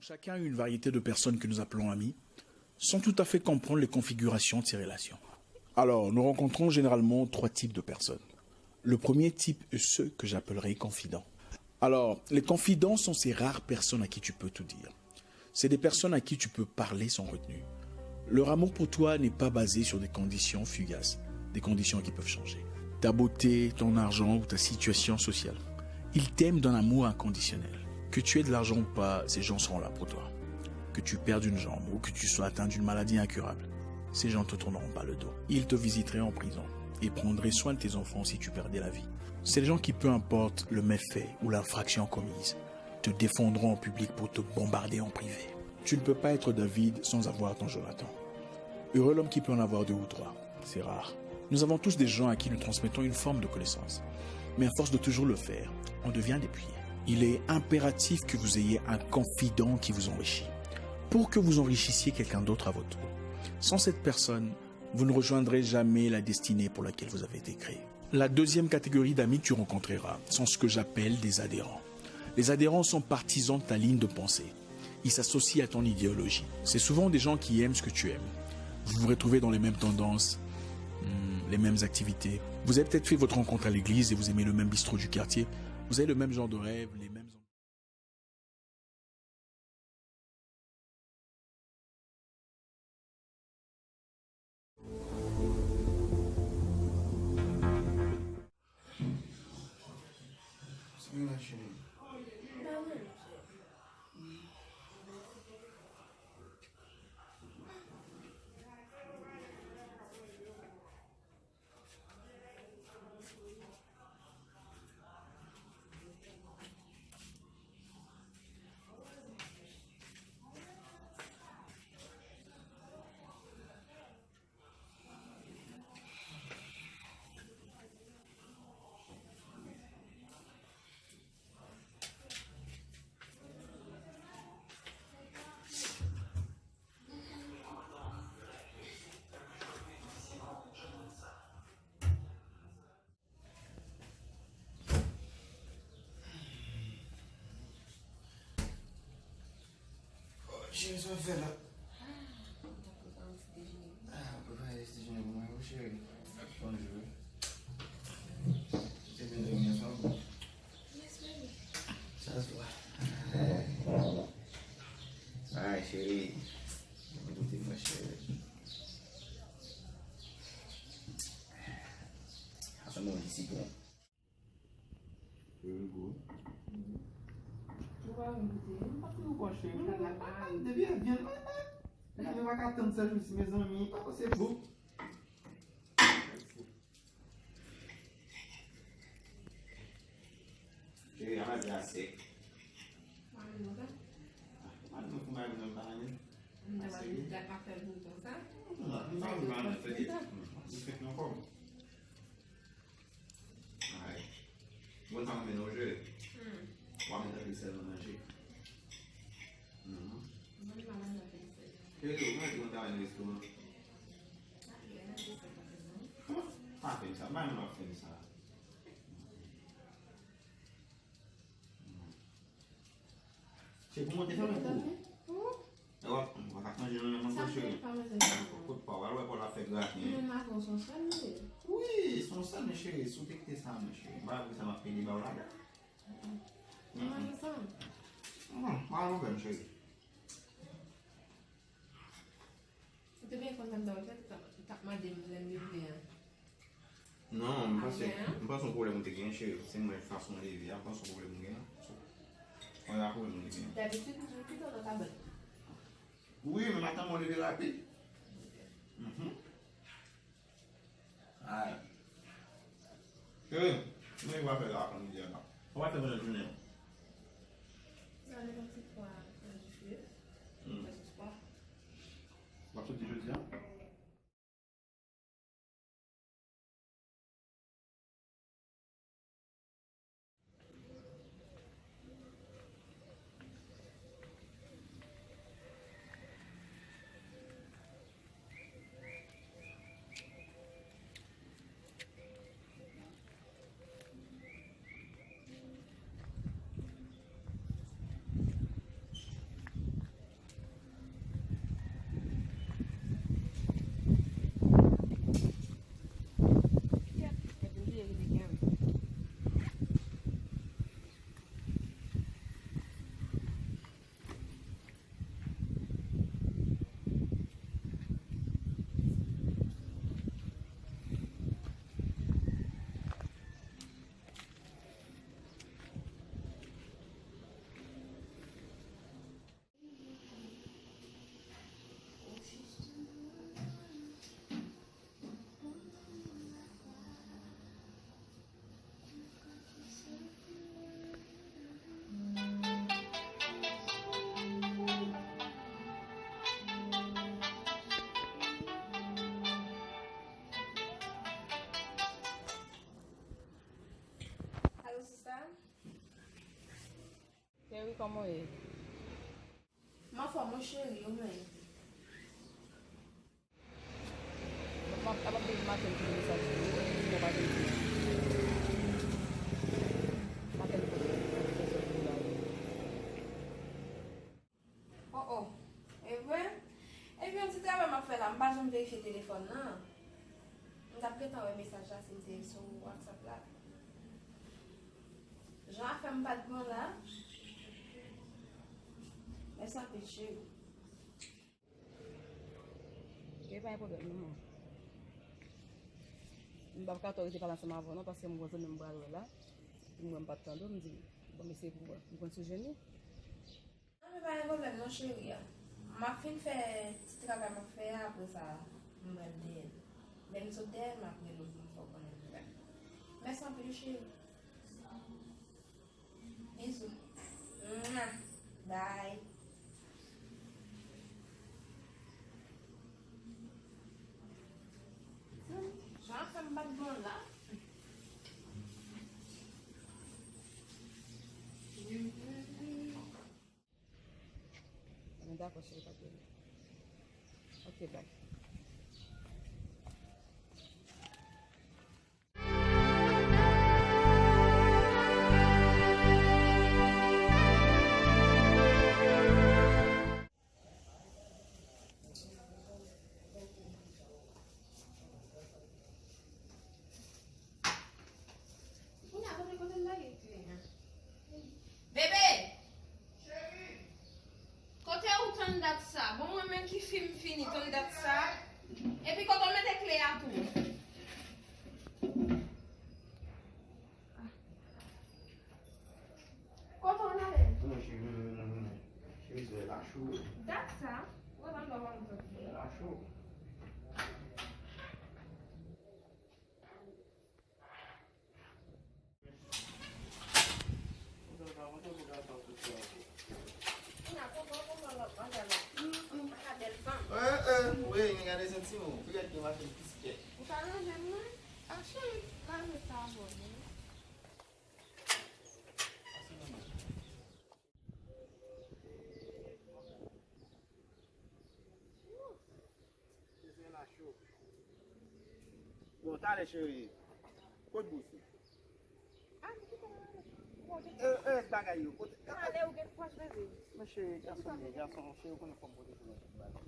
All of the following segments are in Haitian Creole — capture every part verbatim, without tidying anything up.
Chacun a eu une variété de personnes que nous appelons amis, sans tout à fait comprendre les configurations de ces relations. Alors, nous rencontrons généralement trois types de personnes. Le premier type est ceux que j'appellerai confidents. Alors, les confidents sont ces rares personnes à qui tu peux tout dire. C'est des personnes à qui tu peux parler sans retenue. Leur amour pour toi n'est pas basé sur des conditions fugaces, des conditions qui peuvent changer. Ta beauté, ton argent ou ta situation sociale. Ils t'aiment d'un amour inconditionnel. Que tu aies de l'argent ou pas, ces gens seront là pour toi. Que tu perdes une jambe ou que tu sois atteint d'une maladie incurable, ces gens te tourneront pas le dos. Ils te visiteraient en prison et prendraient soin de tes enfants si tu perdais la vie. C'est les gens qui, peu importe le méfait ou l'infraction commise, te défendront en public pour te bombarder en privé. Tu ne peux pas être David sans avoir ton Jonathan. Heureux l'homme qui peut en avoir deux ou trois. C'est rare. Nous avons tous des gens à qui nous transmettons une forme de connaissance. Mais à force de toujours le faire, on devient dépouillé. Il est impératif que vous ayez un confident qui vous enrichit, pour que vous enrichissiez quelqu'un d'autre à votre tour. Sans cette personne, vous ne rejoindrez jamais la destinée pour laquelle vous avez été créé. La deuxième catégorie d'amis que tu rencontreras sont ce que j'appelle des adhérents. Les adhérents sont partisans de ta ligne de pensée. Ils s'associent à ton idéologie. C'est souvent des gens qui aiment ce que tu aimes. Vous vous retrouvez dans les mêmes tendances, hmm, les mêmes activités. Vous avez peut-être fait votre rencontre à l'église et vous aimez le même bistrot du quartier. Vous avez le même genre de rêve, les mêmes... Cheri, sa w ap fè la? Ah, m t ap prepare yon ti dejene pou mwen. Ah, prepare yon ti dejene pou mwen, wi, cheri. Bonjou. Ou te byen dòmi yè swa? Yes, baby. Sa se vre. Ay, cheri. Mwen doute mwen, cheri. Sa sanble yon ti sitwon. Very good. Ou pa vin goute? M pa t ri w kòche, m pa t la pa. Depi avyon, m pa ka tann sèl jousi, mezanmi, pa posib. Cheri, a manje a sèk. Manje nou sa? Manje nou pou manje nou pa manje. M ta pa vin gate afè pou konsa. Non, m pa vin manje fè de. M fèk nan kò m. Ay. Bon, sa mwen menm jere. Hmm. W ap met anpil sèl nan manje. Mhm. Mwen pa manje anpil sèl. Cheri, ou manje mwen travay nan restoran. Pa fè m sa, pa menm ap fè m sa. Se pou mwen te fè men pou ou. Ou? E w ap, w ap manje nan menm ankò, cheri. Kot pa w? Al wè pa w la fè graten. Menm avan, se yon sèl li ye. Wi, se yon sèl, men cheri, si w te kite sa, men cheri. M pa vle sa m ap pede ba w ladan. Mwen manje sa. Non, pa gen pwoblèm, cheri. Ou te byen konn sa m ta fè, ou t ap mande m lè m rive an. Non, m panse, m panse yon pwoblèm ou te genyen, cheri. Se mwen fason w leve a, m panse yon pwoblèm ou genyen. Mwen la pwoblèm ou te genyen. Dabitid, m toujou pito nan kabann. Wi, men maten mwen leve rapid. Mhm. Ay. Cheri, men w ap fè la aprèmidi a la. Ou pa fè pandan jounen an. Gade yon ti pwa nan dife. Hmm. Fè sòs pwa. W ap soti jodi a? Kòman w ye? M anfòm, mon cheri, ou menm? M ap, ap, ap, maten m te mesaj pou ou, si w pa te di. Maten m te mesaj pou ou la. Oh, oh. E vre? Epi yon ti travay m ap fè la, m pa janm verifye telefòn nan. M t ap gentan wè mesaj la si m te sou WhatsApp la. Jan afè m pa t bon la. Mèsi anpil, cheri. Ok, pa gen pwoblèm, non. M p ap ka twò rete pale ansanm avè w, non, paske m gon zanmi m pral wè la. Epi m wè m pa t tande w, m di, bon, m eseye pou m wè. M konn sou jeni. Non, men pa gen pwoblèm, non, cheri a. M ap fin fè ti travay m ap fè a, apre sa, m pral dèyè l. Lè m sot dèyè l, m ap rele w pou m fè w konnen nouvèl. Mèsi anpil, cheri. Bizou. Mwa. Bye. Jan fè m bat bon la. Mwen dakò, cheri, pa gen. Ok, bye. Kounye a, kote, kote l lage kle a? Bebe! Kote ou tann dat sa? Bon, mwen menm ki fi m fini tann dat sa. Epi kote w mete kle a tou? Kote w ale? Non, cheri, non, non, non, non, non. Cheri, se la cho. Dat sa? Ou pa nan mwen tann. La cho. Bon, talè, cheri. Kot bous ou? E, e, bagay yo. Kote? Ale, ou gen kouwaj, bebe. Men cheri, gason, men gason, cheri, ou konnen fò m pote sou mwen tout bagay.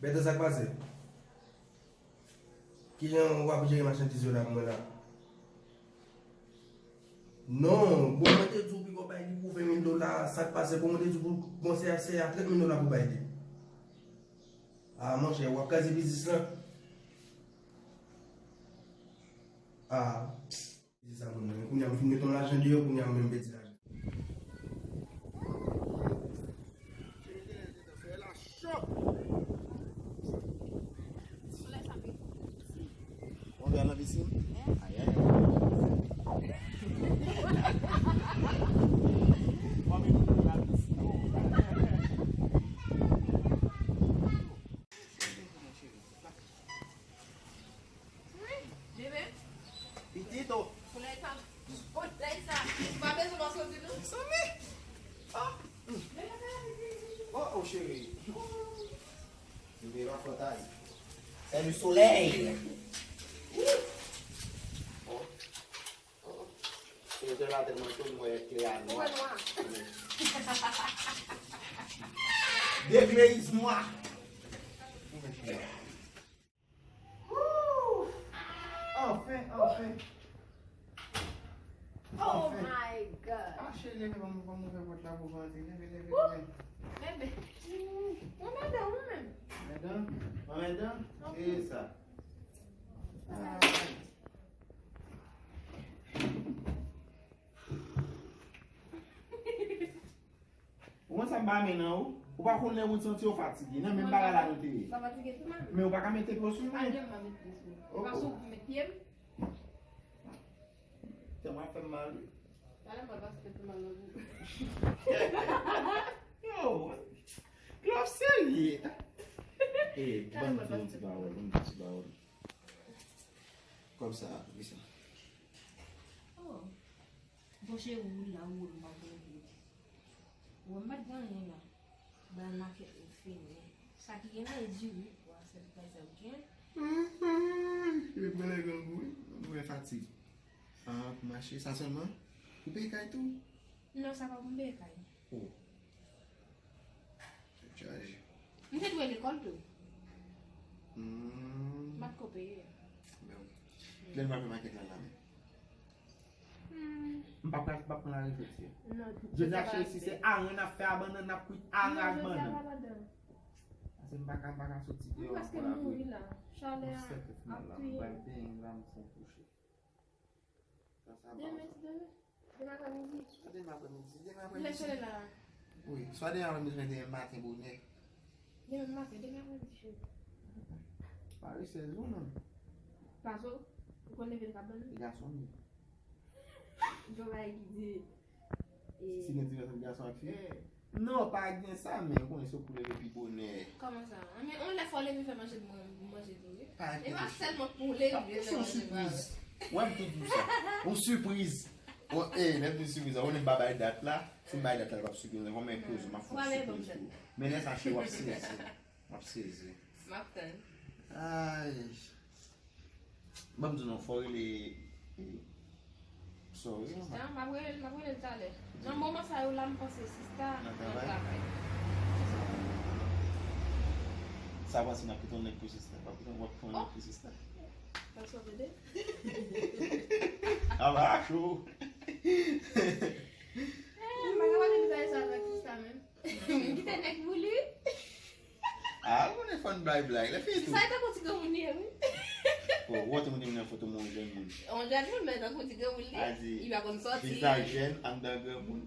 Bèto, sa k pase? Kijan w ap jere machandiz yo la pou mwen la? Non, bon, mwen te di w piko bay li pou ven mil dola, sa k pase? Bon, mwen te di w pou, bon, se a, se a trant mil dola pou bay li. A, monchè, w ap kraze biznis lan. A. Se sa moun nan. Kounye a m fin met yon lajan deyò, kounye a m menm pèdi lajan. Ou gade nan pisin? Ayayay. Wi, bebe. Pitito. Solèy sa. Solèy sa. Ou pa bezwen pase di nou. Sanmi. Oh. Oh, oh, cheri. Bebe, pa fòt ay. C'est le soleil. Oh. Sètè la tèlman cho, m wè kle a nwa. Ou wè nwa. De kle is nwa. Ou wè kle a. Woo! Anfen, anfen. Oh my God! Ah, cheri, leve, ban m, ban m ouvè pòt la pou w antre. Leve, leve, leve. Bebe. Mwen madan, ou menm? Madan? Mwen madan? Ok. E sa. Ah. Ou konn sa m pa renmen nan ou? Ou pa konn lè moun santi yo fatige, nan menm bagay la nou te ye. Mwen pa fatige tou, mami. Men ou pa ka mete pye w sou mwen. Pa janm mete pye sou mwen. Oh, oh. Ou pa sou pou met pye m. Tèlman ap fè m mal, wi. Talè m pral pase tèt mal nan bouch. Yo, love serye. Eh, ban m di yon ti pawòl, ban m di yon ti pawòl. Kòb sa a, pou kisa? Oh. Bon, cheri, ou la, ou la, ou la. Ou pa t gen anyen la. Bay makèt ou fini. Sa ki gen la, e diri, pwa, sèl bagay sa ou gen. Yo pran lè gang ou, wi. Mwen fatig. Ah, pou mache, sa sèlman? Ou peye kay tou? Non, sa pa pou m peye kay. Oh. Tèt chaje. M te dwe lekòl tou. Hmm. M pa t ko peye. Men, kilè n pral fè makèt la, la menm? Hmm. M p ap, m p ap pran lari jodi a. Non, jodi a, cheri, si se aran n ap fè a bannann, n ap kwit aran ak bannann. Paske m pa ka, pa ka soti deyò ankò la, wi. Mwen prèske mouri la. Chalè a ap touye m. M pral benyen la, m fon kouche. Sa, sa bon. Demen, se demen. Demen aprèmidi. Swa demen aprèmidi, demen aprèmidi. Kilè solèy la? Wi, swa demen aprèmidi, swa demen maten bonè. Demen maten, demen aprèmidi, cheri. Paresèz ou menm. Paske ou konn leve l ka ban nou. E gason m ye. Gon bagay ki di, e, si gen diferans ant gason ak fi? Non, pa gen sa, men ou konnen se pou leve pi bonè. Kòman sa? Anben, yon lè fò w leve fè manje pou mwen, pou manje tou, wi. E pa sèlman pou w leve fè manje pou mwen. Wè m tout di w sa. Yon sipriz. Bon, e, lè m di sipriz la, ou konnen m pa bay dat la. Si m bay dat la, l p ap sipriz. Kòman enpozisyon, m ap fè yon sipriz pou ou. Men lè sa, cheri, w ap sezi. W ap sezi. M ap tann. Ay. Ban m di w non, fò w rele, e, sorry, sista, m ap rele l, m ap rele l talè. Nan moman sa yo la, m panse sista nan travay. Sa w panse m ap kite yon nèg pou sista? W ap kite, w ap kite yon nèg pou sista? Sa w vle di? Aba cho. Eh, m pa ka pale de bagay sa avèk sista menm. M kite nèg pou li. Ah, ou konnen fò n bay blag. Lè fini tou. Sa e tankou ti granmoun li ye, wi. Bon, ou wè ti moun ki vin nan foto mwen, yon jèn moun. Yon jèn moun, men tankou ti granmoun li. A di, li pa konn sòti. Vizaj jèn, anndan granmoun.